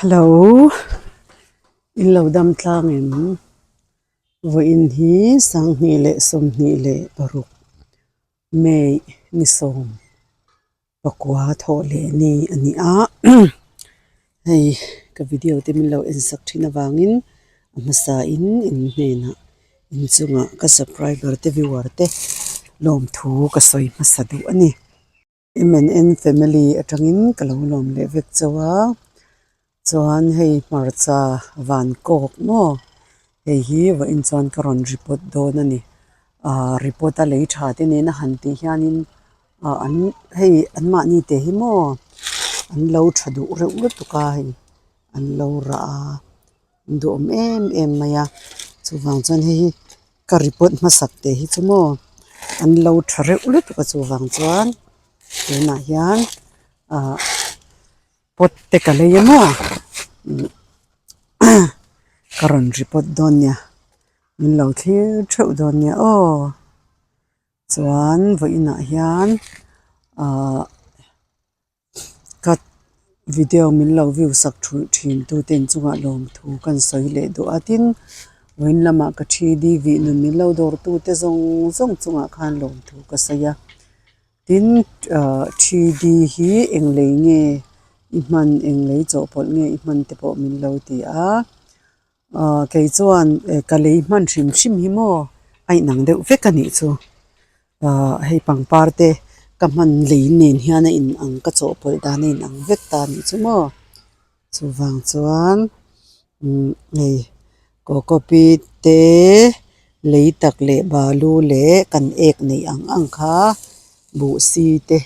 Hello in lo dam tlang em vawiin hi sanghnih leh sawmhnih leh paruk May ni sawm pakua thawh leh ni a ni a hei ka video te min lo en sak thin avangin a hmasa in in hnenah inchungah ka subscriber te viewer te lawmthu ka sawi hmasa duh a ni. M and N family atangin ka lo lawm leh vek chauh a chuan hei hmarcha van kawk maw hei hi vawiin chuan ka rawn report dawn a ni ahh report a lei tha te nena han tih hianin ah an hei an mahni te hi maw an lo tha duh reuh lutuk a hei an lo rah a an duhawm em em mai a chuvang chuan hei hi ka report hmasak teh hi chu maw an lo tha reuh lutuk a chuvang chuan tunah hian ah pot te ka lei a maw ka rawn report dawn nia min lo thlir theuh dawn nia aw chuan vawiinah hian ah. Ka video min lo view sak thulh thin tu te inchungah lawmthu kan sawi leh duh a tin vawiin lamah ka thi di vih nun min lo dawr tu te zawng zawng chungah khan lawmthu ka sawi a tin ah thi di hi eng lei nge i hman eng lei chawhpawlh nge i hman te pawh min lo ti a ah kei chuan ka lei hman hrim hrim hi maw a inang deuh vek a nih chu. Ahh hei pangpar te ka hman lei nen hian a in ang ka chawhpawlh dan a in ang vek ta anih chu maw chuvang chuan umm hei cocopeat te lei tak leh balu leh kan ek neih ang ang kha buh si te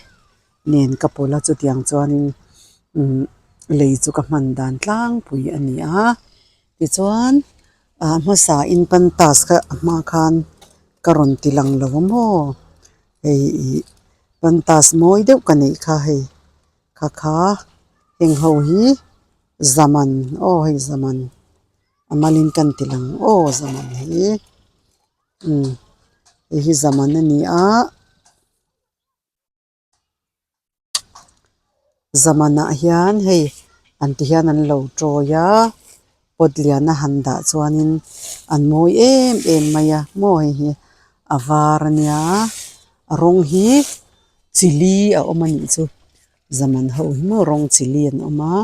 nen ka pawlh a chutiang chuanin umm lei chu ka hman dan tlangpui a ni a tichuan ah hmasa in pantas kha a hma khan ka rawn ti lang lo a maw hei ih pantas mawi deuh ka neih kha hei kha kha heng ho hi zaman aw hei zaman a malin kan ti lang aw zaman hi umm hei hi zaman a ni a. Zamanah hian hei an ti hian an lo tawi a pot lian a han dah chuanin an mawi em em mai a maw hei hi a var ania a rawng hi chili a awm a nih chu zaman ho hi maw rawng chili an awm a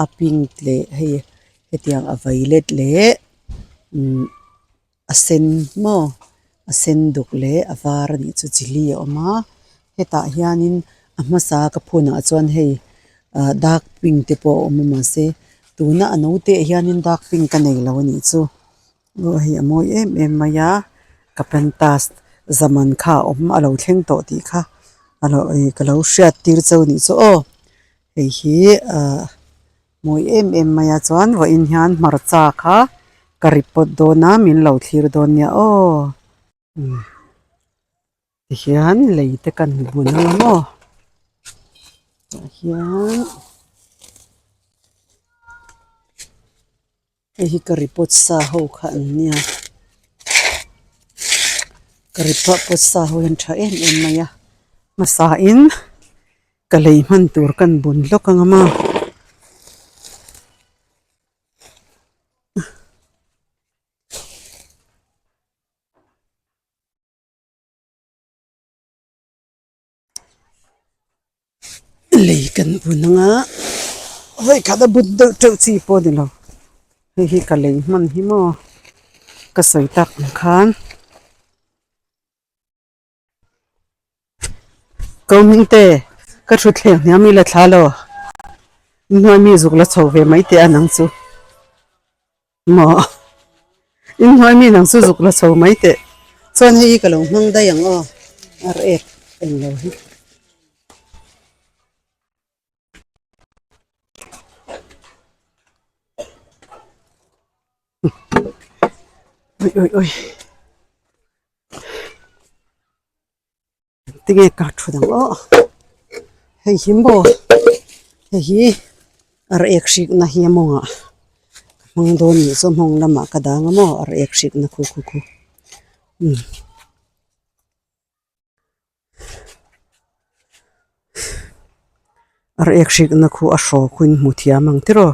a pink leh hei hetiang a violet leh umm. A sen maw a sen duk leh a var a nih chu chili a awm a hetah hianin a hmasa ka phunah chuan hei ah dark pink te pawh a awm a mahse tuna a naute ah hianin dark pink ka nei lo a nih chu aw hei a mawi em em mai a ka pentas zaman kha a awm a lo thleng tawh tih kha a lo ih ka lo hriat tir cheu a nih chu aw hei hi ah. Mawi em em mai a chuan vawiin hian hmarcha kha ka report dawn a min lo thlir dawn nia aw umm tihian lei te kan bun ang a maw tah hian hei hi ka report sa ho kha an nia ka report sa ho hi an tha em em mai a hmasa in. Ka lei hman tur kan bun hlawk ang a maw. Lei kan bun ang a, vawikhat a bun deuh teuh chi pawh a ni lo. Hei hi ka lei hman hi maw ka sawi tak ang khan. Ko hming te ka thut thleng hniam i la thla lo inhnuai mi zuk la chho ve mai teh a nang chu maw inhnuai mi nang chu zuk la chho mai teh chuan hei hi ka lo hmang daih ang aw ar ek englo hi. Ui ui ui. Tinge ka thu dang aw hei hi maw hei hi ar ek hrik na hi a mawngah ka hmang dawn nih chu a mawng lamah ka dang a maw ar ek hrik na khu khu khu umm. Ar ek hrik na khu a hraw khuin hmu thiam ang tiraw.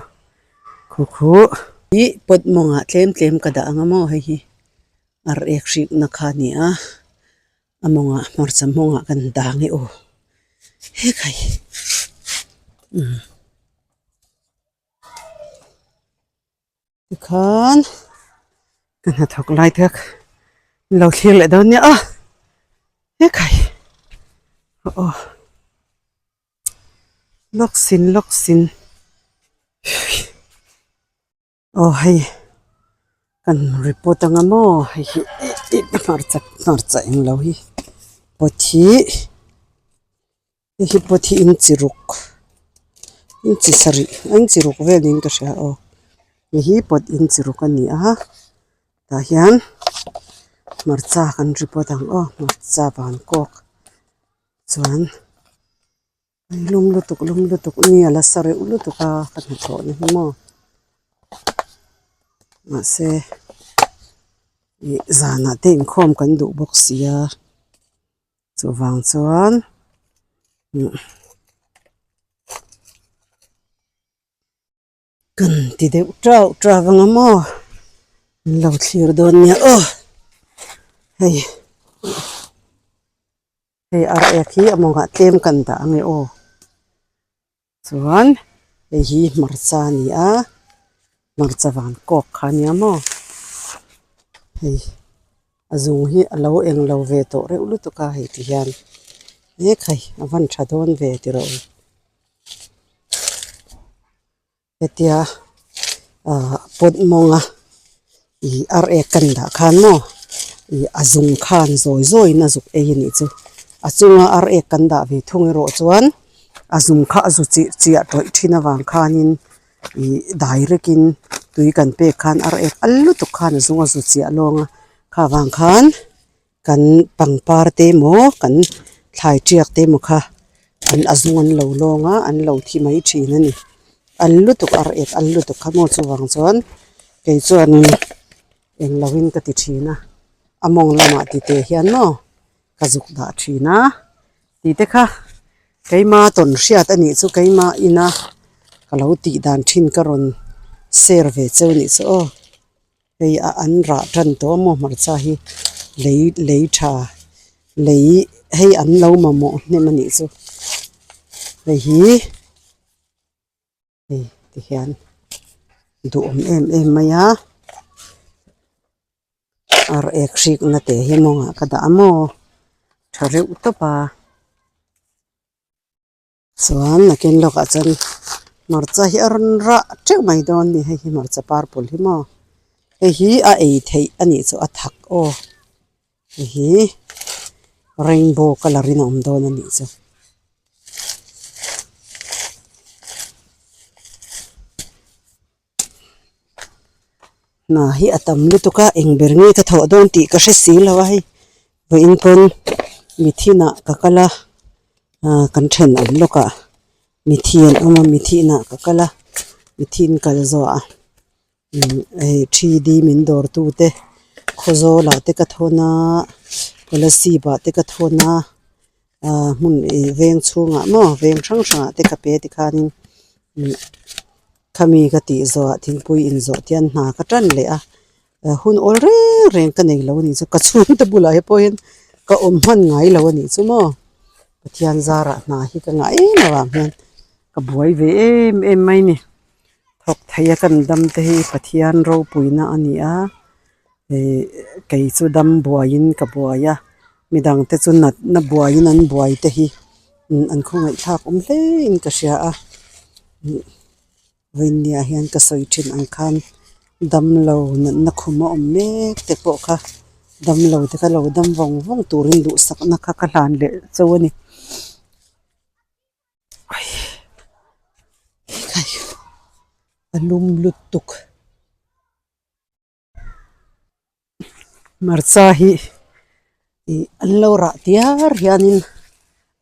Khu khu ih pot mawngah tlem tlem ka dah ang a maw hei hi ar ek hrikna kha a ni a a mawngah hmarcha mawngah kan dah ang e aw hekhai umm. Tikhan ka hnathawk lai te min lo thlir leh dawn nia a hekhai aw aw lawksin lawksin aw hei kan report anga maw hei hi hmarcha hmarcha englo hi pot hi. Hei hi pot hi inchi ruk inchi sarih inchi ruk vel niin ka hria aw hei hi pot inchi ruk a ni a tah hian hmarcha kan ri pawt ang aw hmarcha van kawk chuan lum lutuk lum lutuk mi a la sa reuh lutuk a ka hnathawh na hi maw mahse ih zanah te inkhawm kan duh bawk si a. Chuvang chuan kan ti deuh tauh tauh ang a maw min lo thlir dawn nia aw hei hei ar ek hi a mawngah tlem kan dah ang e aw chuan hei hi hmarcha a ni a hmarcha van kawk kha a nia maw hei a zung hi a lo eng lo ve tawh reuh lutuk a hei ti hian ekhai a van tha dawn ve ti rawh u hetia ah pot mawnga ih ar ek kan dah khan maw ih a zung khan zawi zawiin a zuk ei a nih chu a chunga ar ek kan dah ve thung erawh chuan a zung kha a zu chih chiah tawih thin avang khanin ih direct in tui kan pek khan ar ek al lutuk khan a zung a zu chiah lawng a kha vang khan. Kan pangpar te emaw kan thlai tiak te emaw kha an a zung an lo lawng a an lo thi mai thin a ni al lutuk ar ek al lutuk kha maw chuvang chuan kei chuanin eng lo in ka ti thin a a mawng lamah ti te hian maw ka zuk dah thin a tih te kha keima tawn hriat a nih chu keima ina ka lo tih dan thin ka rawn share ve cheu a nih chu aw. Hei a an rah tan tawh a maw hmarcha hi lei lei tha lei hei an lo mamawh hnem a nih chu hei hi hei ti hian duhawm em em mai a ar ek hrikna te hi mawngah ka dah a maw tha reuh tawp a. Chuan nakin lawkah chuan hmarcha hi a rawn rah teuh mai dawn a ni hei hi hmarcha purple hi maw hei hi a ei theih a nih chu a thak aw hei hi rainbow colour in a awm dawn a nih chu. Hna hi a tam lutuk a eng ber nge ka thawh dawn tih ka hre si lo a hei vawiin pawn mithinah ka kal a ah kan thenawm lawkah mithi an awm a mithihnah ka kal a mithiin kal zawh ah umm hei thi di min dawr tu te khawzawl ah te ka thawn a kolasib ah te ka thawn a ah hmun ih veng chhungah maw veng hrang hrangah te ka pe tikhanin umm khami ka tih zawhah thingpui inzawh te hian hna ka tan leh a hun awl reng reng ka nei lo a nih chu ka chhungte bulah te pawhin ka awm hman ngai lo a nih chu maw Pathian zarah hna hi ka ngah em avang hian ka buai ve em em mai a ni thawk thei a kan dam te hi Pathian ropuina a ni a ih kei chu dam buaiin ka buai a midang te chu natna buaiin an buai te hi an khawngaihthlak awm hle in ka hria a vawinia hian ka sawi thin ang khan damlo natna khum a awm mek te pawh kha damlo te kha lo dam vawng vawng turin duhsakna kha ka hlan leh chauh a ni. A lum lutuk. Hmarcha hi ih an lo rah tiar hianin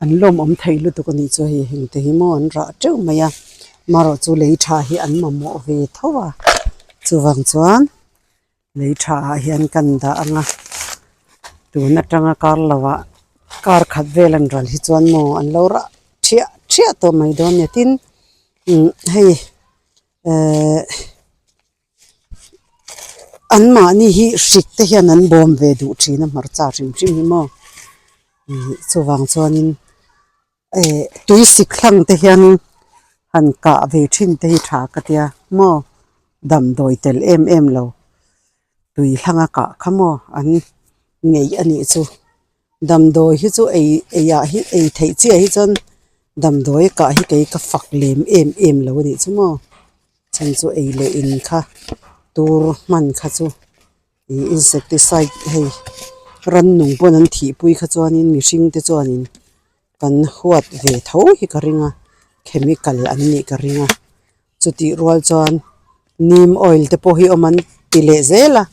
an lawmawm thei lutuk a nih chu hei heng te hi maw an rah teuh mai a marawh chu lei tha hi an mamawh ve tho a chuvang chuan lei tha ah hian kan dah ang a tun atanga kar lo ah kar khat vel an ral hi chuan maw an lo rah thiah thiah tawh mai dawn a ni tin hei ehh. Anmahni hi hrik te hian an bawm ve duh thin a hmarcha hrim hrim hi maw ih chuvang chuanin eh tui sik hlang te hianin han kah ve thin te hi tha ka tia maw damdawi tel em em lo tui hlang a kah kha maw an ngeih a nih chu. Damdawi hi chu ei ei ah hi ei theih chiah hi chuan damdawi a kah hi kei ka fak lem em em lo a nih chu maw chhan chu ei leh in kha tur hman kha chu ih insecticide hei rannung pawn an thih pui kha chuanin mihring te chuanin kan huat ve tho hi ka ring a chemical an nih ka ring a chutih rual chuan neem oil te pawh hi awm an ti leh zel a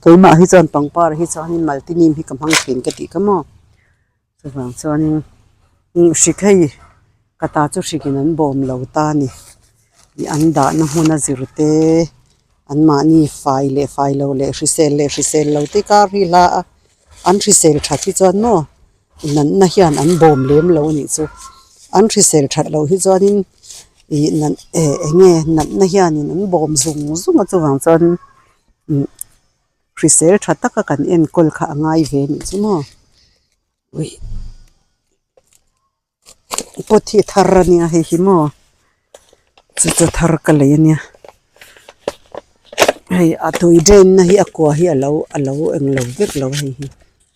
keimah hi chuan pangpar hi chuanin multi neem hi ka hmang thin ka tih kha maw chuvang chuanin hrik hei ka ta chu hrikin an bawm lo ta a ni ih an dahna hmun a zir te anmahni fai leh fai lo leh hrisel leh hrisel lo te kar hi hla a an hrisel that hi chuan maw. Natna hian an bawm lem lo a nih chu an hrisel that loh hi chuanin ih nat eh eng nge natna hianin an bawm zung zung a chuvang chuan umm hrisel tha taka kan enkawl kha a ngai ve a nih chu maw ui pot hi a thar a nia hei hi maw chu chu thar ka lei a nia hei a tui drain na hi a kua hi a lo a lo englo vek lo hei hi.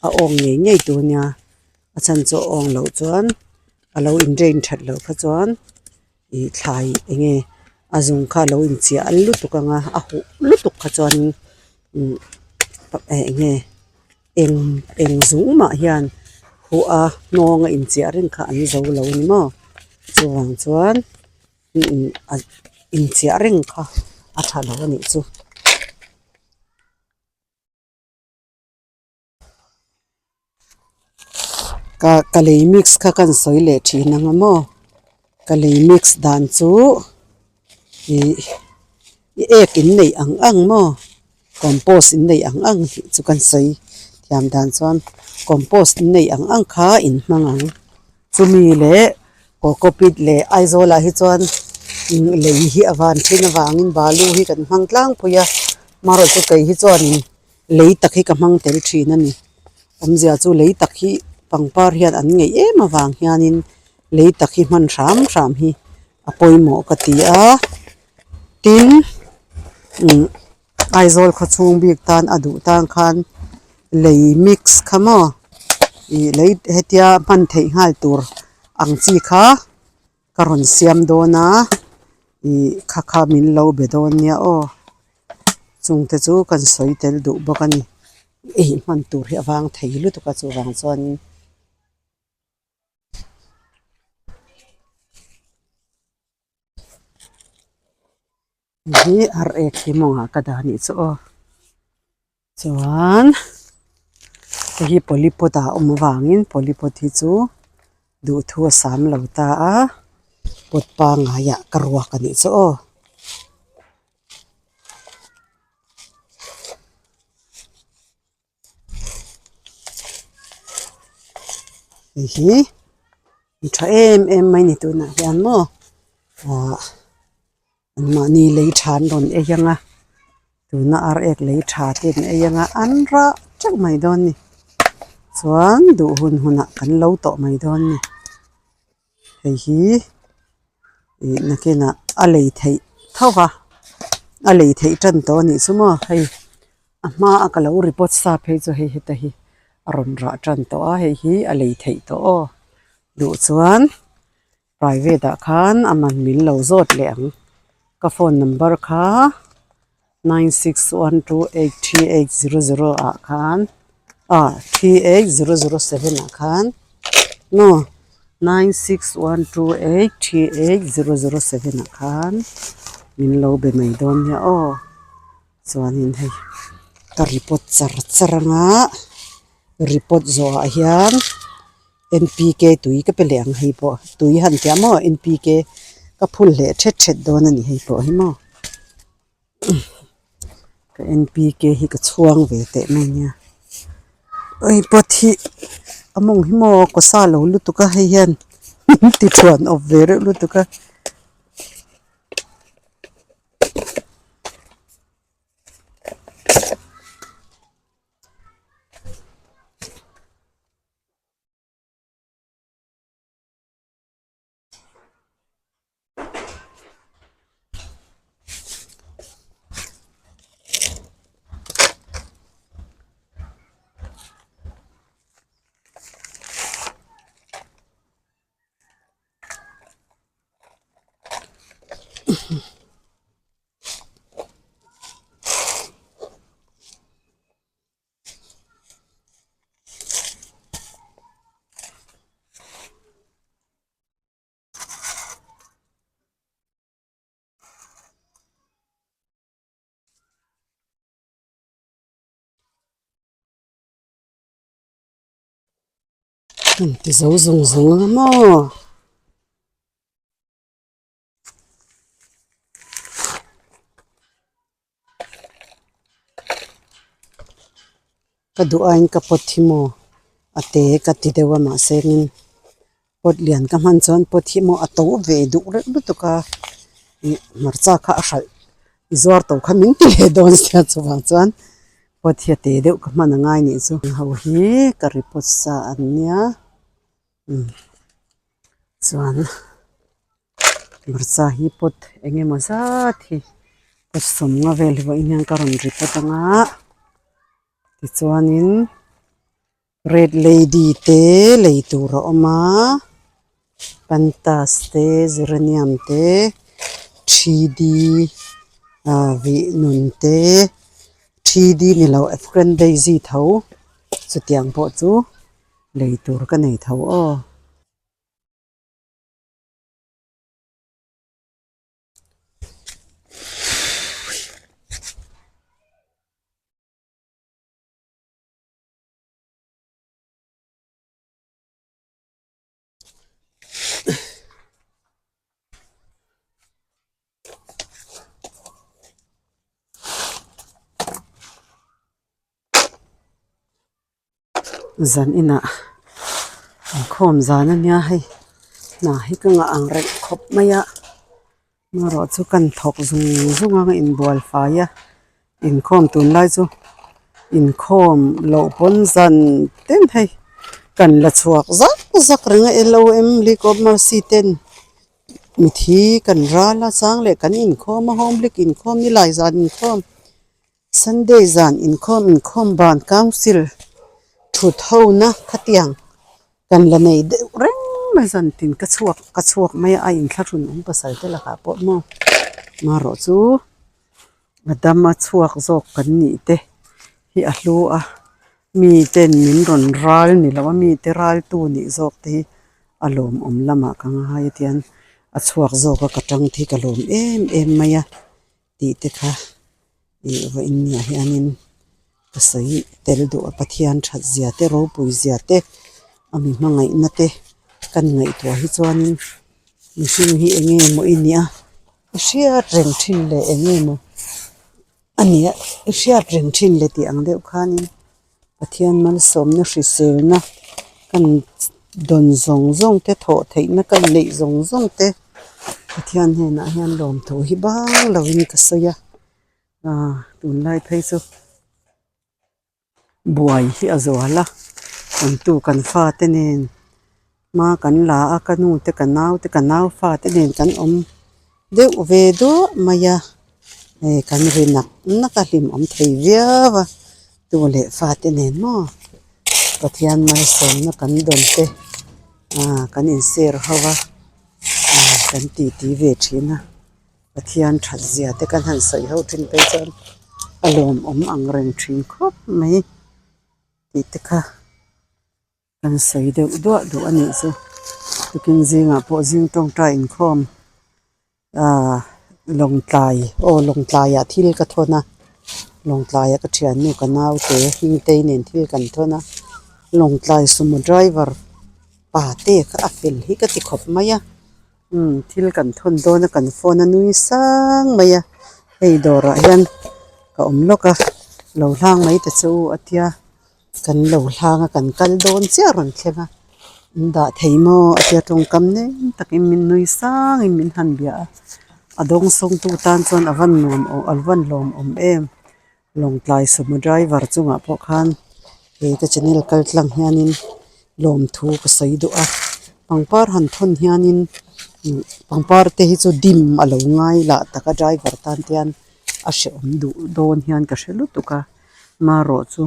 A awng ngei ngei tur ania a chhan chu a awng loh chuan a lo in drain that loh kha chuan ih thlai eng nge a zung kha a lo in chiah al lutuk ang a a huh lutuk kha chuan umm eng nge eng eng zung mah hian huh a hnawng a inchiah reng kha an zo lo a ni maw chuvang chuan a inchiah reng kha a tha lo a nih chu. Ka ka lei mix kha kan sawi leh thin ang a maw ka lei mix dan chu ih i ek in neih ang ang maw compost in neih ang ang tih chu kan sawi thiam dan chuan compost in neih ang ang kha in hmang ang chumi leh cocopeat leh Aizawl ah hi chuan lei hi a van thin avangin balu hi kan hmang tlangpui a amaherawhchu kei hi chuanin. Lei tak hi ka hmang tel thin a ni. Awmzia chu lei tak hi pangpar hian an ngeih em avang hianin lei tak hi hman hram hram hi a pawimawh ka ti a. Tin, umm Aizawl khawchhung bik tan a duh tan khan lei mix kha maw ih lei hetia hman theih nghal tur ang chi kha ka rawn siam dawn a ih kha kha min lo be dawn nia aw chungte chu kan sawi tel duh bawk a ni ei hman tur hi a vang thei lutuk a chuvang chuanin hi ar ek hi mawngah ka dah a nih chu aw. Chuan hei hi polypod ah a awm avangin polypod hi chu duhthu a sam lo ta a pot pangngai ah ka ruak a nih chu aw. Hei hi tha em em mai ni tunah hian maw ah Mahni lei tha an rawn ei ang a, tuna ar ek lei tha te an ei ang a, an rah teuh mai dawn a ni. Chuan duh hun hunah kan lo tawh mai dawn a ni. Hei hi ih nakinah a lei theih tho va, a lei theih tan tawh a nih chu maw hei a hmaa ka lo report sa phei chu hei heta hi a rawn rah tan tawh a, hei hi a lei theih tawh aw duh chuan. Private ah khan a man min lo zawt leh ang ka phone number kha 96128380 ah khan ah 38007 ah khan maw 9612838007 ah khan min lo be mai dawn nia aw chuanin hei ka report char char anga report zawhah hian. N_p_k tui ka pe leh ang hei pawh tui han tiah maw n_p_k ka phul leh thet thet dawn a ni hei pawh hi maw ka n_p_k hi ka chhuang ve teh mai nia hei pot hi a mawng hi maw kaw sa lo lutuk a hei hian ti thuan awp ve reuh lutuk a. Kan ti zo zung zung ang maw. Ka duh aiin ka pot hi maw a te ka ti deuh a mahse in pot lian ka hman chuan pot hi maw a to ve duh reuh lutuk a ih hmarcha kha a hralh i zuar tawh kha min ti leh dawn sia chuvang chuan pot hi a te deuh ka hman a ngai nih chu ho hi ka report sa an nia umm chuan. Hmarcha hi pot eng emaw zat hi pot sawmnga vel hi vawiin hian ka rawn report ang a tichuanin red lady te lei tur a awm a pantas te geranium te three d ah vih nun te three d ni lo african daisy tho chutiang pawh chu lei tur ka nei tho aw. Zan inah inkhawm zan a nia hei hna hi ka ngah ang reng khawp mai a amaherawh chu kan thawk zung zung a ka inbual fai a inkhawm tunlai chu inkhawm loh pawn zan ten hei kan la chhuak zak zak reng a L O M League of Mercy ten mithi kan ral a chang leh kan inkhawm a home league inkhawm nilai zan inkhawm. Sunday zan inkhawm inkhawm ban council thut ho na khatiang kan la nei deuh reng mai zan tin ka chhuak ka chhuak mai a a inthlahrun awm pasal te lakah pawh maw marawh chu a dama chhuak zawk kan nih te hi a hlu a mi ten min rawn ral ni lo a mi te ral tu nih zawk te hi a lawmawm lamah ka ngai a tihian a chhuak zawk a ka tang te hi ka lawm em em mai a. Tih te kha ih vawiin niah hianin ka sawi tel duh a Pathian that zia te ropui zia te a mi hmangaihna te kan ngaihtuah hi chuanin mihring hi eng nge maw i nih a i hriat reng thin leh eng nge maw a nih a i hriat reng thin leh tih ang deuh khanin Pathian malsawmna hriselna kan dawn zawng zawng te thawh theihna kan neih zawng zawng te Pathian hnenah hian lawmthu hi bang lovin ka sawi a ah tunlai phei chu buai hi a zual a awmtu kan fate nen hma kan la a ka nu te ka nau te ka nau fate nen kan awm deuh ve duah mai a hei kan ri nak nak a hlimawm thei viau a tu leh fate nen maw Pathian malsawmna kan dawn te ah kan in share ho a ah kan titi ve thin a Pathian that zia te kan han sawi ho thin phei chuan a lawmawm ang reng thin khawp mai tih te kha. Kan sawi deuh duah duh a nih chu. Tukin zingah pawh zing tawngtai inkhawm aaa lawngtlai aw lawngtlaiah thil ka thawn a lawngtlaiah ka thiannu ka naute Hmingtei nen thil kan thawn a lawngtlai sumo driver pa te kha a fel hi ka ti khawp mai a umm thil kan thawn dawn a kan phone a nui sang mai a hei dawrah hian ka awm lawk a lo hlang mai ta che u a tia. Kan lo hlang a kan kal dawn chiah rawn thleng a in dah thei maw a tia tawngkam nem takin min nui sangin min han bia a a dawng sawngtu tan chuan a van nuam awm a van lawmawm em Lawngtlai sumo driver chungah pawh khan he ka channel kal tlang hianin lawmthu ka sawi duh a pangpar han thawn hianin pangpar te hi chu dim a lo ngai lah tak a driver tan te hian a hrehawm duh dawn hian ka hre lutuk a. Marawh chu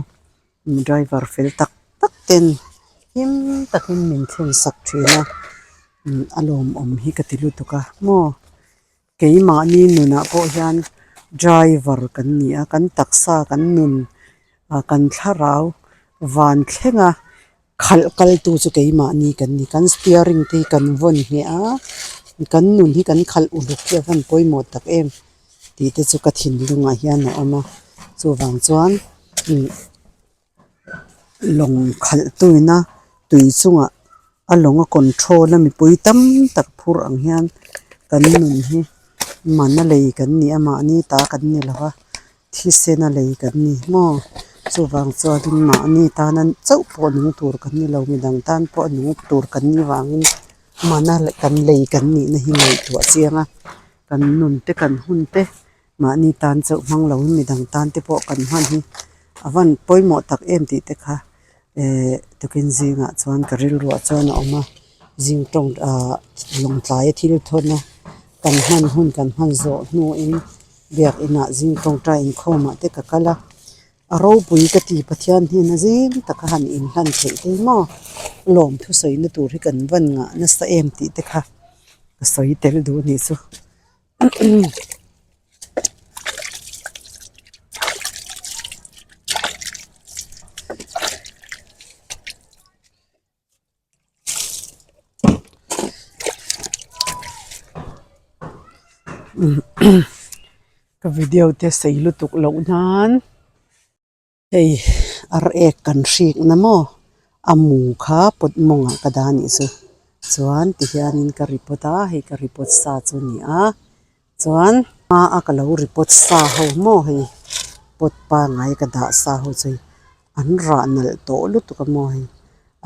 driver fel tak tak ten him takin min thlen sak thin a a lawmawm hi ka ti lutuk a maw keimahni nunah pawh hian driver kan ni a kan taksa kan nun ah kan thlarau van thlenga khalh kal tu chu keimahni kan ni kan steering te hi kan vawn hneh a kan nun hi kan khalh uluk hi a van pawimawh tak em tih te chu ka thinlungah hian a awm a chuvang chuan lawng khalh tuina tui chungah. A lawng a control a mipui tam tak phur ang hian kan nun hi mana lei kan ni a mahni ta kan ni lo va thisen a lei kan ni maw chuvang chuanin mahni tana chauh pawh nung tur kan ni lo midang tan pawh nung tur kan ni vangin mana kan lei kan nihna hi ngaihtuah chiang a kan nun te kan hun te. Mahni tan chauh hmang lo in midang tan te pawh kan hman hi a van pawimawh tak em tih te kha ehh tukin zingah chuan ka rilruah chuan a awm a zing tawng ahh lawngtlai a thil thawn a kan hman hun kan hman zawh hnuin biakinah zing tawngtai inkhawmah te ka kal a a ropui ka ti Pathian hnena zing taka han inhlan theih te hi maw lawm thusawi na tur hi kan van ngah nasa em tih te kha ka sawi tel duh a nih chu. Ka video te sei lutuk loh nan. Hei ar ek kan hrik na maw a mu kha pawt mawngah ka dah anih chu chuan tihianin ka report a hei ka report sa chu a ni a chuan hma a ka lo report sa ho maw hei pot pangngai ka dah sa ho chu hei an rah nalh tawh lutuk a maw hei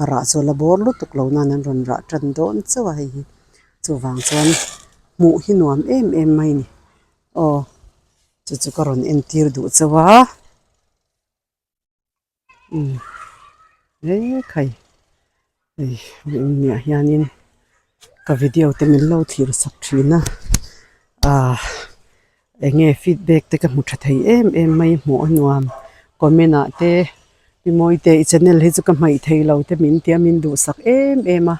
a rah chu a la bawr lutuk lo nan an rawn rah tan dawn chauh a hei hi chuvang chuan hmuh hi nuam em em mai a ni aw. Chu chu ka rawn entir duh chauh a umm ekhai hei nia hianin ka video te min lo thlir sak thin a ah eng nge feedback te ka hmu tha thei em em mai hmuh a nuam comment ah te pi mawite i channel hi chu ka hmaih thei lo te min tia min duhsak em em a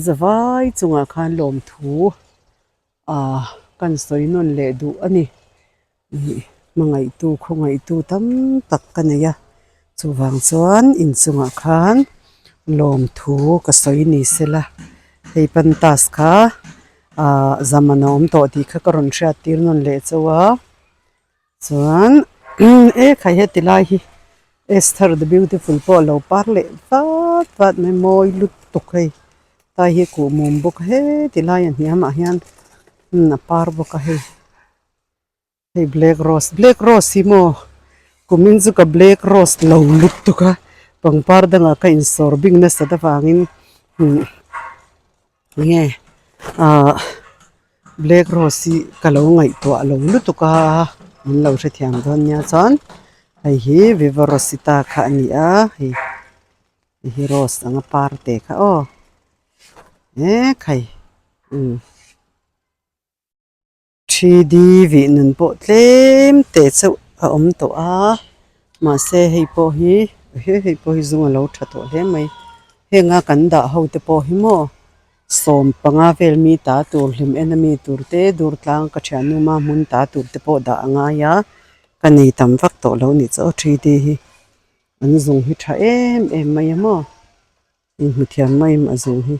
zavai chungah khan lawmthu. Aaa kan sawi nawn leh duh a ni. Ih hmangaihtu khawngaihtu tam tak ka nei a, chuvang chuan inchungah khan lawmthu ka sawi ni sela, hei pantas kha aaa zaman a awm tawh tih kha ka rawn hriat tir nawn leh chauh a. Chuan e khai heti lai hi Esther the beautiful pawh a lo par leh vat vat mai mawi lutuk hei tai hi kuh mum bawk a heti lai a hniamah hian a par bawk a hei hei black rose black rose hi maw kumin chu ka black rose lo lutuk a pangpar dangah ka insawr bing nasat avangin Enge ahh black rose hi ka lo ngaihtuah lo lutuk a min lo hrethiam dawn nia chuan hei hi viva rosita kha a ni a hei hi rose anga par te kha aw ekhai umm. 3D vih nun pawh tlem teh chauh a awm tawh a mahse hei pawh hi he hei pawh hi zung a lo tha tawh hle mai heng a kan dah ho te pawh hi maw sawm panga vel mi ta tur hlim en ami tur te dur tlang ka thiannu ma hmun ta tur te pawh dah a ngai a ka nei tam vak tawh lo nih chu aw 3D hi an zung hi tha em em mai a maw inhmu thiam mai a zung hi.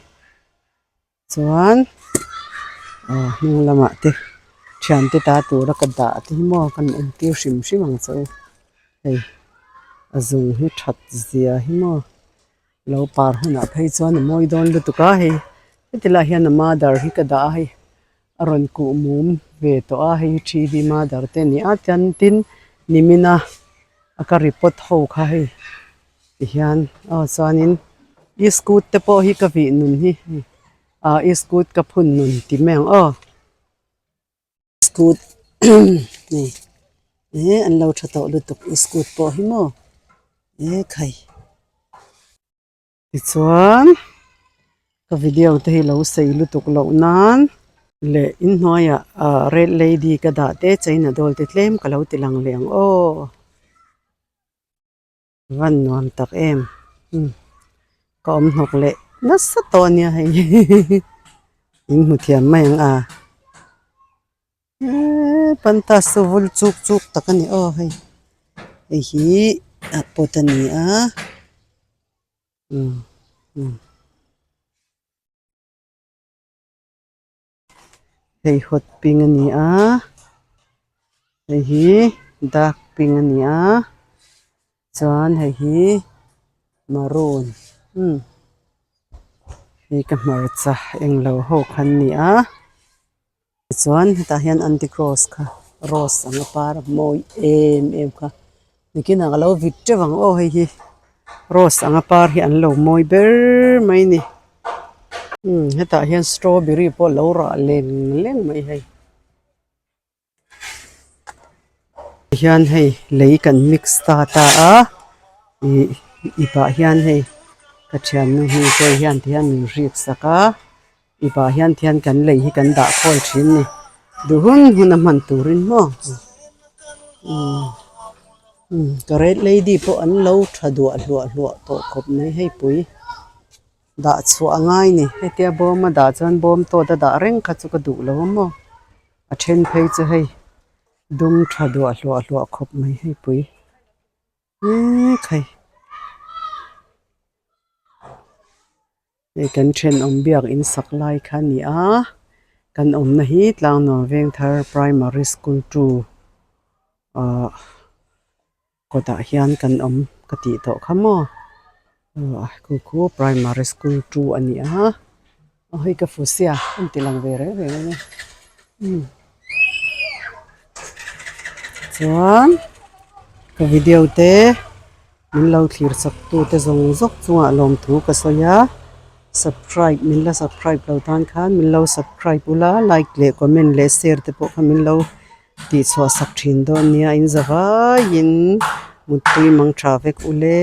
Chuan aw hnung lamah te thiante ta tura ka dah te hi maw kan entir hrim hrim ang che u hei a zung hi that zia hi maw lo par hunah phei chuan a mawi dawn lutuk a hei heti lai hian a mother hi ka dah a hei a rawn kuh mum ve tawh a hei hi 3D mother te a ni a chuan tin nimina a ka report ho kha hei. Tihian aw chuanin iskut te pawh hi ka vih nun hi ah iskut ka phun nun ti mai ang aw iskut hei eh an lo tha tawh lutuk iskut pawh hi maw ekhai tichuan ka video te hi lo sei lutuk loh nan leh inhnuaiah ah red lady ka dah te china doll te tlem ka lo ti lang leh ang aw. Van nuam tak em umm ka awm hnawk leh nasa tawh ania hei in hmu thiam mai ang a eee pantas chu vul chuk chuk tak a ni aw hei hei hi a pot a ni a umm umm. Hei hot pink a ni a hei hi dark pink a ni a chuan hei hi maroon umm. Hei ka hmarcha englo ho kha an ni a tichuan hetah hian anti cross kha rose anga par mawi em em kha nikinah ka lo vit teuh ang aw hei hi rose anga par hi an lo mawi ber mai a ni umm hetah hian strawberry pawh a lo rah leng leng mai hei. Hian hei lei kan mix ta ta a ih ipah hian hei ka thiannu hming te hian ti hian min rik sak a ipah hian ti hian kan lei hi kan dah khawl thin a ni duh hun hun a hman turin maw umm umm ka red lady pawh an lo tha duah hluah hluah tawh khawp mai hei pui. Dah chhuah a ngai ni hetia bawm a dah chuan bawm tawt a dah reng kha chu ka duh lo a maw a then phei chu hei dum tha duah hluah hluah khawp mai hei pui mek hei hei kan thenawm biak in sak lai kha a ni a kan awmna hi Tlangnuam Vengthar Primary School two ahh. Kawtah hian kan awm ka tih tawh kha maw aw khu khu primary school two a ni a aw hei ka fusia a inti lang ve reng reng a nia umm chuan ka video te min lo thlir chak tu te zawng zawk chungah lawmthu ka sawi a subscribe min la subscribe lo tan khan min lo subscribe ula like leh comment leh share te pawh kha min lo. Tih chhuah sak thin dawn nia in za vaiin muttui mang tha vek ule.